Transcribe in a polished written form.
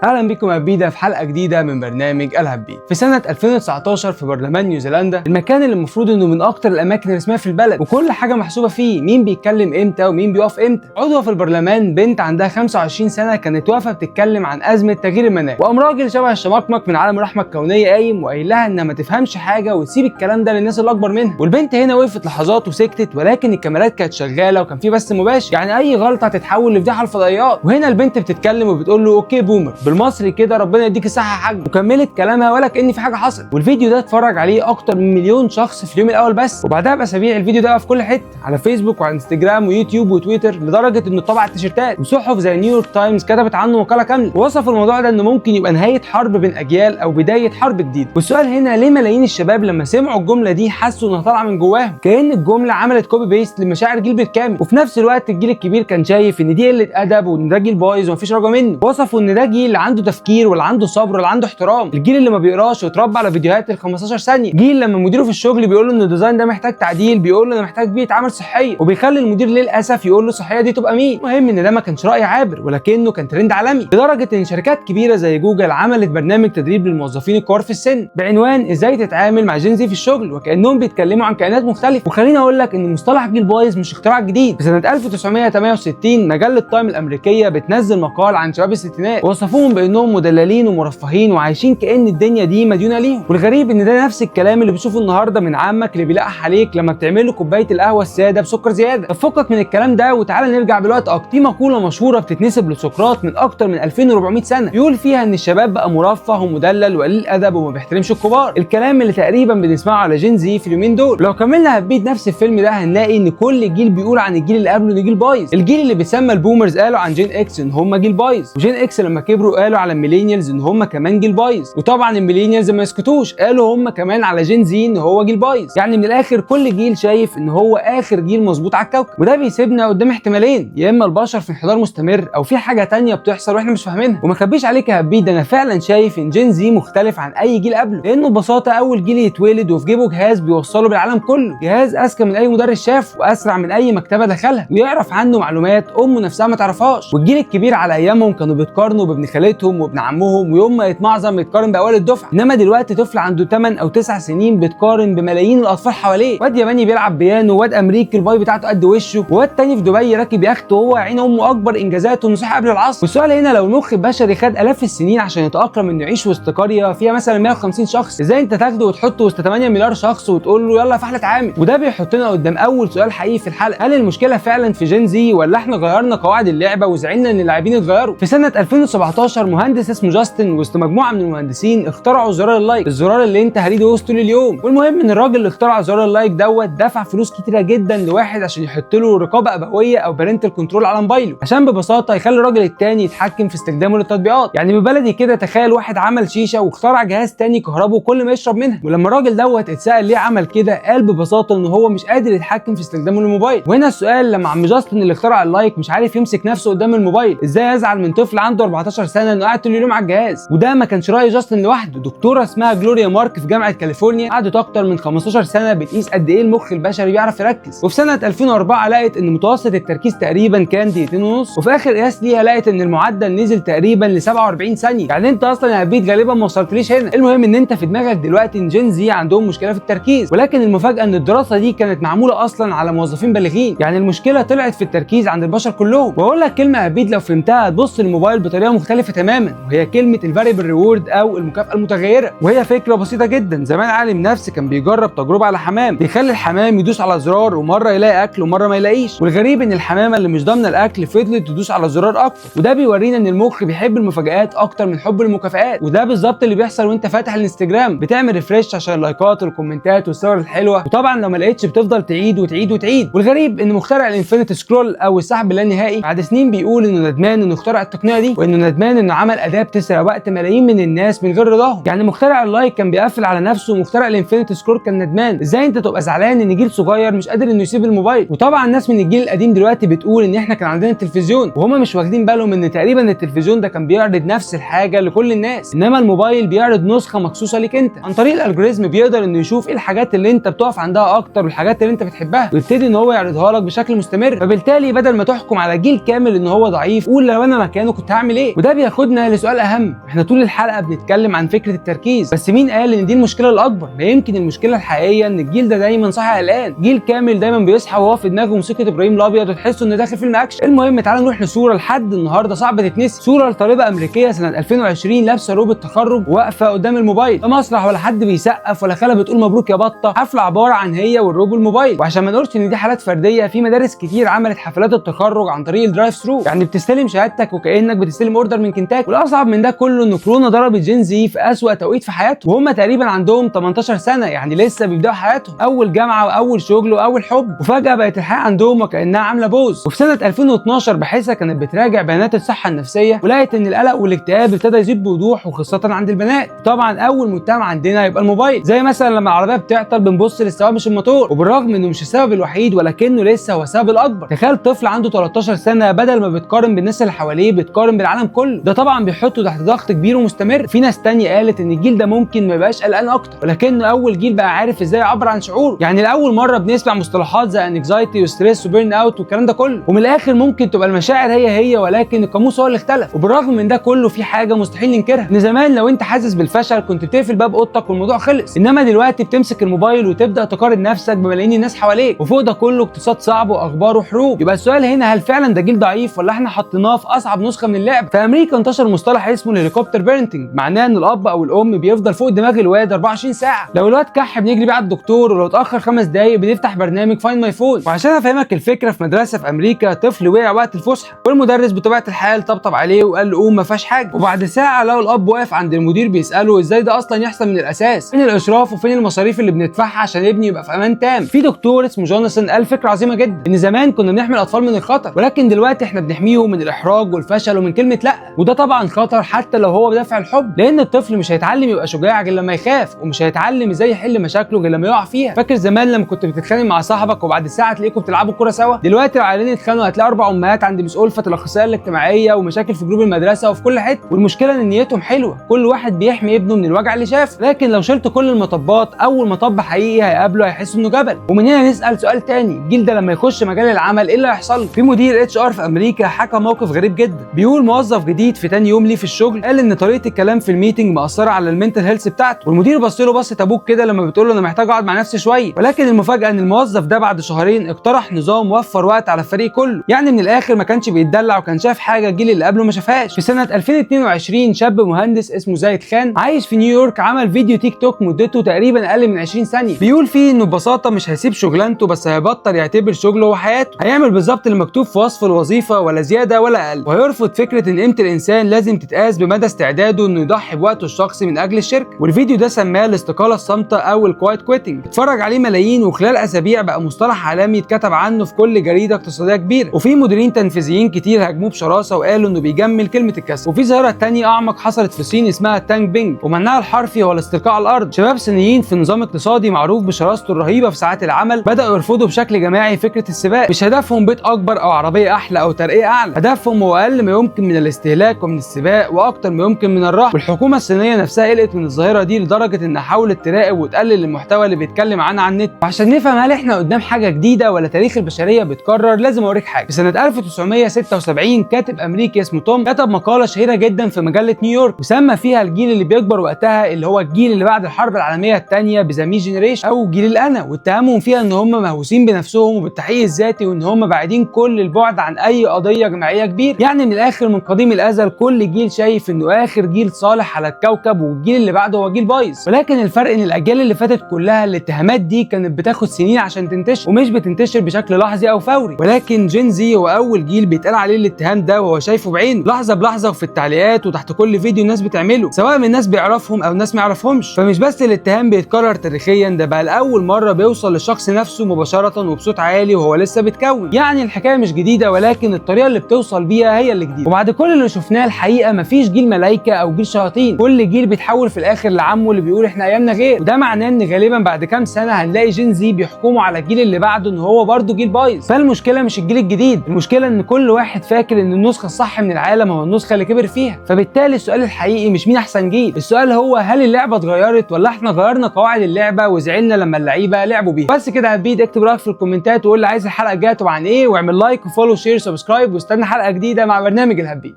اهلا بكم يا بيدا في حلقة جديدة من برنامج الهبيد. في سنة 2019 في برلمان نيوزيلندا، المكان اللي المفروض انه من اكتر الاماكن الرسمية في البلد وكل حاجة محسوبة فيه، مين بيتكلم امتى ومين بيقف امتى. عضوة في البرلمان بنت عندها 25 سنة كانت واقفة بتتكلم عن ازمة تغيير المناخ، وقام راجل شبه الشمقمق من عالم الرحمة الكونية قايم وقايل لها انها ما تفهمش حاجة وتسيب الكلام ده للناس اللي اكبر منها. والبنت هنا وقفت لحظات وسكتت، ولكن الكاميرات كانت شغالة وكان في بث مباشر، يعني اي غلطه هتتحول لفضيحه على الفضائيات. وهنا البنت بتتكلم وبتقول له okay boomer، بالمصري كده ربنا يديك الصحة يا حاج، وكملت كلامها ولا كأن في حاجة حصلت. والفيديو ده اتفرج عليه اكتر من مليون شخص في اليوم الاول بس، وبعدها باسابيع الفيديو ده في كل حتة، على فيسبوك وعلى انستجرام ويوتيوب وتويتر، لدرجة انه طبع التيشيرتات، وصحف زي نيويورك تايمز كتبت عنه مقاله كاملة، ووصف الموضوع ده انه ممكن يبقى نهاية حرب بين اجيال او بداية حرب جديدة. والسؤال هنا، ليه ملايين الشباب لما سمعوا الجملة دي حسوا انها طالعه من جواهم، كأن الجملة عملت copy paste لمشاعر جيل بالكامل؟ وفي نفس الوقت الجيل الكبير كان شايف ان دي قلة ادب وان ده جيل بايظ ومفيش رجا منه. وصفوا ان ده جيل عنده تفكير ولا عنده صبر ولا عنده احترام، الجيل اللي ما بيقراش واتربى على فيديوهات ال 15 ثانية، جيل لما مديره في الشغل بيقول له ان ال design ده محتاج تعديل بيقول له انا محتاج بيئة عمل صحية، وبيخلي المدير للاسف يقول له صحية دي تبقى مين. المهم ان ده ما كانش راي عابر، ولكنه كان ترند عالمي، لدرجة ان شركات كبيرة زي جوجل عملت برنامج تدريب للموظفين الكبار في السن بعنوان ازاي تتعامل مع Gen Z في الشغل، وكانهم بيتكلموا عن كائنات مختلفة. وخليني اقول لك ان مصطلح جيل بايظ مش اختراع جديد. في سنة 1968 مجلة تايم الامريكية بتنزل مقال عن شباب الستينات، ووصفوهم بانهم مدللين ومرفهين وعايشين كأن الدنيا دي مديونه ليهم. والغريب ان ده نفس الكلام اللي بتشوفه النهارده من عمك اللي بيلقح عليك لما بتعمل له كوباية القهوة السادة بسكر زيادة. طب فكك من الكلام ده وتعالى نرجع بالوقت اكتر. في مقولة مشهورة بتتنسب لسقراط من اكتر من 2400 سنة، بيقول فيها ان الشباب بقى مرفه ومدلل وقليل ادب وما بيحترمش الكبار، الكلام اللي تقريبا بنسمعه على Gen Z في اليومين دول. لو كملنا هبيت نفس الفيلم ده هنلاقي ان كل جيل بيقول عن الجيل اللي قبله انه جيل بايظ. الجيل اللي بيتسمى ال boomers قالوا عن Gen X ان هم جيل بايظ، و Gen X لما كبروا قالوا على ال millennials ان هم كمان جيل بايظ، وطبعا ال millennials ما يسكتوش قالوا هم كمان على Gen Z ان هو جيل بايظ. يعني من الاخر كل جيل شايف ان هو اخر جيل مظبوط على الكوكب، وده بيسيبنا قدام احتمالين، يا اما البشر في انحدار مستمر او في حاجة تانية بتحصل واحنا مش فاهمينها. وما خبيش عليك يا هبيد، انا فعلا شايف ان Gen Z مختلف عن اي جيل قبله، لانه ببساطة اول جيل يتولد وفي جيبه جهاز بيوصله بالعالم كله، جهاز اذكى من اي مدرس شافه واسرع من اي مكتبه دخلها، ويعرف عنه معلومات امه نفسها ما تعرفهاش. والجيل الكبير على ايامهم كانوا بيتقارنوا بابن خالتهم وابن عمهم، ويوم ما يتمعظم يتقارن باول الدفعة. انما دلوقتي طفل عنده 8 او 9 سنين بيتقارن بملايين الاطفال حواليه، واد ياباني بيلعب بيانو، واد امريكي الباي بتاعته قد وشه، وواد تاني في دبي راكب يخت وهو عين امه اكبر انجازاته انه صحي قبل العصر. والسؤال هنا، لو المخ البشري خد الاف السنين عشان يتاقلم انه يعيش وسط قرية فيها مثلا 150 شخص، ازاي انت تاخده وتحطه وسط 8 مليار شخص وتقول له يلا يا فحل اتعامل؟ وده بيحطنا قدام اول سؤال حقيقي في الحلقة، هل المشكلة فعلا في Gen Z ولا احنا غيرنا قواعد اللعبة وزعلنا ان اللاعبين اتغيروا؟ في سنة 2017 مهندس اسمه جاستن وسط مجموعة من المهندسين اخترعوا زرار ال like، الزرار اللي انت هريده وسط طول اليوم. والمهم ان الراجل اللي اخترع زرار ال like دوت دفع فلوس كتيرة جدا لواحد عشان يحط له رقابه ابويه او parental control على موبايله، عشان ببساطة يخلي الراجل التاني يتحكم في استخدامه للتطبيقات. يعني ببلدي كده تخيل واحد عمل شيشة واخترع جهاز تاني كهربه كل ما يشرب منها، ولما الراجل دوت اتسال ليه عمل كده قال ببساطة ان هو مش قادر يتحكم في استخدامه للموبايل. وهنا السؤال، لما عم جاستن اللي اخترع ال like مش عارف يمسك نفسه قدام الموبايل، ازاي يزعل من طفل عنده 14 سنة انه قاعد طول اليوم على الجهاز؟ وده ما كانش راي جاستن لوحده، دكتورة اسمها جلوريا مارك في جامعه كاليفورنيا قعدت اكتر من 15 سنة بتقيس قد ايه المخ البشري بيعرف يركز، وفي سنة 2004 لقت ان متوسط التركيز تقريبا كان دقيقتين ونص، وفي اخر قياس ليها لقت ان المعدل نزل تقريبا ل 47 ثانية. يعني انت اصلا يا بيت غالبا ما وصلتليش هنا. المهم ان انت في دماغك دلوقتي ان Gen Z عندهم مشكلة في التركيز، ولكن المفاجاة ان الدراسة دي كانت معمولة اصلا على موظفين بالغين، يعني المشكلة طلعت في التركيز عند البشر كلهم. واقول لك كلمة يا بيت لو فهمتها هتبص للموبايل بطريقة مختلفة تماما، وهي كلمة ال variable reward او المكافاة المتغيره. وهي فكرة بسيطة جدا، زمان عالم نفس كان بيجرب تجربه على حمام، بيخلي الحمام يدوس على زرار ومرة يلاقي اكل ومرة ما يلاقيش، والغريب ان الحمامة اللي مش ضامنه الاكل فضلت تدوس على الزرار اكتر، وده بيورينا ان المخ بيحب المفاجآت اكتر من حب المكافآت. وده بالظبط اللي بيحصل وانت فاتح الانستجرام، بتعمل refresh عشان اللايكات والكومنتات والصور الحلوة، وطبعا لو ما لقيتش بتفضل تعيد وتعيد وتعيد. والغريب ان مخترع ال infinite scroll او السحب اللانهائي بعد سنين بيقول انه ندمان انه اخترع التقنية دي، وانه ندمان انه عمل اداه بتسرق وقت ملايين من الناس من غير رضاهم. يعني مخترع ال like كان بيقفل على نفسه، ومخترع ال infinity scroll كان ندمان. ازاي انت تبقى زعلان ان جيل صغير مش قادر انه يسيب الموبايل؟ وطبعا الناس من الجيل القديم دلوقتي بتقول ان احنا كان عندنا التلفزيون، وهما مش واخدين بالهم ان تقريبا التلفزيون ده كان بيعرض نفس الحاجة لكل الناس، انما الموبايل بيعرض نسخه مخصوصة ليك انت. عن طريق ال algorithm بيقدر انه يشوف ايه الحاجات اللي انت بتقف عندها اكتر والحاجات اللي انت بتحبها، ويبتدي ان هو يعرضها لك بشكل مستمر. فبالتالي بدل ما تحكم على جيل كامل ان هو ضعيف، قول لو انا مكانه كنت هعمل ايه. وده بياخدنا لسؤال اهم. احنا طول الحلقة بنتكلم عن فكرة التركيز، بس مين قال ان دي المشكلة الاكبر؟ ما يمكن المشكلة الحقيقية ان الجيل ده دايما صاحي قلقان. جيل كامل دايما بيصحى وهو في دماغه موسيقى ابراهيم الابيض وتحسه انه داخل فيلم اكشن. المهم تعال نروح لصورة لحد النهارده صعب تتنسي، صوره لطالبه امريكية سنة 2020 لابسه روب التخرج واقفة قدام الموبايل، لا مسرح ولا حد بيسقف ولا خاله بتقول مبروك يا بطه، حفلة عبارة عن هي والروب والموبايل. وعشان ما نقولش ان دي حالات فردية، في مدارس كتير عملت حفلات التخرج عن طريق ال drive thru، يعني بتستلم شهادتك وكانك بتستلم order من كنتاكي. والاصعب من ده كله ان كورونا ضربت Gen Z في اسوأ توقيت في حياتهم، وهم تقريبا عندهم 18 سنة، يعني لسه بيبداوا حياتهم، اول جامعه واول شغل واول حب، وفجاة بقت الحياة عندهم وكانها عامله pause. وفي سنة 2012 باحثه كانت بتراجع بيانات الصحة النفسية ولقت ان القلق والاكتئاب ابتدى يزيد بوضوح، وخاصة عند البنات. طبعا اول متهم عندنا يبقى الموبايل، زي مثلا لما العربية بتعطل بنبص للسواق مش الموتور، وبالرغم انه مش السبب الوحيد ولكنه لسه هو السبب الاكبر. تخيل طفل عنده 13 سنة بدل ما بتقارن بالناس اللي حواليه بتقارن بالعالم كله، ده طبعا بيحطه تحت ضغط كبير ومستمر. في ناس تانية قالت ان الجيل ده ممكن ما يبقاش قلقان اكتر، ولكنه اول جيل بقى عارف ازاي يعبر عن شعوره. يعني لاول مرة بنسمع مصطلحات زي anxiety و stress و burn out والكلام ده كله، ومن الاخر ممكن تبقى المشاعر هي هي ولكن القاموس هو اللي اختلف. وبالرغم من ده كله في حاجة مستحيل ننكرها، ان زمان لو انت حاسس بالفشل كنت بتقفل باب اوضتك والموضوع خلص، انما دلوقتي بتمسك الموبايل وتبدا تقارن نفسك بملايين الناس حواليك، وفوق ده كله اقتصاد صعب واخبار وحروب. يبقى السؤال هنا، هل فعلا ده جيل ضعيف ولا احنا حطيناه في اصعب نسخه من اللعب؟ في امريكا انتشر مصطلح اسمه ال helicopter parenting، معناه ان الاب او الام بيفضل فوق دماغ الواد 24 ساعة، لو الواد كح بنجري بيه على الدكتور، ولو اتاخر 5 دقايق بنفتح برنامج Find My Phone. وعشان افهمك الفكرة، في مدرسه في امريكا طفل وقع وقت الفسحة، والمدرس بطبيعة الحال طبطب عليه وقال له قوم ما فيهاش حاجة، وبعد ساعة لقوا الاب واقف عند المدير بيساله ازاي ده اصلا يحصل من الاساس، فين الاشراف وفين المصاريف اللي بندفعها عشان ابني يبقى في امان تام. في دكتور اسمه جوناثان قال فكرة عظيمة جدا، ان زمان كنا بنحمي الاطفال من الخطر، ولكن دلوقتي احنا بنحميهم من الاحراج والفشل ومن كلمة لا، وده طبعا خطر حتى لو هو بدافع الحب، لان الطفل مش هيتعلم يبقى شجاع غير لما يخاف، ومش هيتعلم ازاي يحل مشاكله غير لما يقع فيها. فاكر زمان لما كنت بتتخانق مع صاحبك وبعد ساعة تلاقيكم بتلعبوا كورة سوا؟ دلوقتي لو عيالين اتخانقوا هتلاقي اربع امهات عند Miss ألفت الاخصائيه الاجتماعية، ومشاكل في group المدرسة وفي كل حتة. والمشكلة ان نيتهم حلوة، كل واحد بيحمي ابنه من الوجع اللي شافه، لكن لو شلت كل المطبات اول مطب حقيقي هيقابله هيحس انه جبل. ومن هنا نسال سؤال تاني، الجيل ده لما يخش مجال العمل ايه اللي هيحصل له؟ في مدير HR في امريكا حكى موقف غريب جدا، بيقول موظف جديد في تاني يوم ليه في الشغل قال ان طريقه الكلام في ال meeting مأثره على ال mental health بتاعته، والمدير بص له بصة ابوك كده لما بتقول له انا محتاج اقعد مع نفسي شوية. ولكن المفاجاة ان الموظف ده بعد شهرين اقترح نظام وفر وقت على الفريق كله، يعني من الاخر ما كانش بيتدلع وكان شاف حاجة الجيل اللي قبله ما شافهاش. في سنة 2022 شاب مهندس اسمه زايد خان عايش في نيويورك عمل فيديو تيك توك مدته تقريبا اقل من 20 ثانية، بيقول فيه انه ببساطة مش هيسيب شغلانته، بس هيبطل يعتبر شغله هو حياته، هيعمل بالظبط اللي مكتوب في وصف الوظيفة ولا زيادة ولا اقل، وهيرفض فكرة ان قيمة الانسان لازم تتقاس بمدى استعداده انه يضحي بوقته الشخصي من اجل الشركة. والفيديو ده سماه الاستقالة الصامته او ال quiet quitting، اتفرج عليه ملايين، وخلال اسابيع بقى مصطلح عالمي اتكتب عنه في كل جريدة اقتصادية كبيرة، وفي مديرين تنفيذيين كتير هاجموه بشراسة وقالوا انه بيجمل كلمة الكسل. وفي ظاهره تانية اعمق حصلت في الصين اسمها tang ping، ومعناها الحرفي هو الاستلقاء على الارض. شباب صينيين في نظام اقتصادي معروف بشراسته الرهيبة في ساعات العمل بداوا يرفضوا بشكل جماعي فكرة السباق. مش هدفهم بيت اكبر او عربية احلى او ترقيه اعلى، هدفهم هو اقل ما يمكن من الاستهلاك ومن السباق واكتر ما يمكن من الراحة. والحكومة الصينية نفسها قلقت من الظاهرة دي لدرجة انها حاولت تراقب وتقلل المحتوى اللي بيتكلم عنها على النت. وعشان نفهم هل احنا قدام حاجة جديدة ولا تاريخ البشرية بيتكرر لازم اوريك حاجة. في سنة 1976 كاتب امريكي اسمه توم كتب مقاله شهيرة جدا في مجلة نيويورك، وسمى فيها الجيل اللي بيكبر وقتها اللي هو الجيل اللي بعد الحرب العالمية الثانية ب the me generation او جيل الانا، واتهمهم فيها ان هم مهووسين بنفسهم وبالتحقيق الذاتي، وان هم بعيدين كل البعد عن اي قضية جماعية كبيرة. يعني من الاخر من قديم الازل كل جيل شايف انه اخر جيل صالح على الكوكب والجيل اللي بعده هو جيل بايظ. ولكن الفرق ان الاجيال اللي فاتت كلها الاتهامات دي كانت بتاخد سنين عشان تنتشر، ومش بتنتشر بشكل لحظي او فوري. ولكن Gen Z هو اول جيل بيتقال عليه الاتهام ده وهو شايفه بعينه لحظة بلحظة، وفي التعليقات وتحت كل فيديو الناس بتعمله، سواء من ناس بيعرفهم او ناس ما يعرفهمش. فمش بس الاتهام بيتكرر تاريخيا، ده بقى لاول مرة بيوصل للشخص نفسه مباشرة وبصوت عالي وهو لسه بيتكون. يعني الحكاية مش جديدة، ولكن الطريقة اللي بتوصل بيها هي اللي جديدة. وبعد كل اللي شفناه شفناه الحقيقة مفيش جيل ملايكة او جيل شياطين، كل جيل بيتحول في الاخر لعمه اللي بيقول احنا ايامنا غير. وده معناه ان غالبا بعد كام سنة هنلاقي Gen Z بيحكموا على الجيل اللي بعده ان هو برضه جيل بايظ. فالمشكلة مش الجيل الجديد، المشكلة ان كل واحد فاكر ان النسخة الصح من العالم هو النسخة اللي كبر فيها. فبالتالي السؤال الحقيقي مش مين احسن جيل، السؤال هو هل اللعبة اتغيرت ولا احنا غيرنا قواعد اللعبة وزعلنا لما اللعيبة لعبوا بيها. بس كده يا بيد، اكتب رايك في الكومنتات وقول لي عايز الحلقة الجاية تبقى عن ايه، واعمل like و follow share subscribe، واستنى حلقة جديدة مع برنامج الهبيد.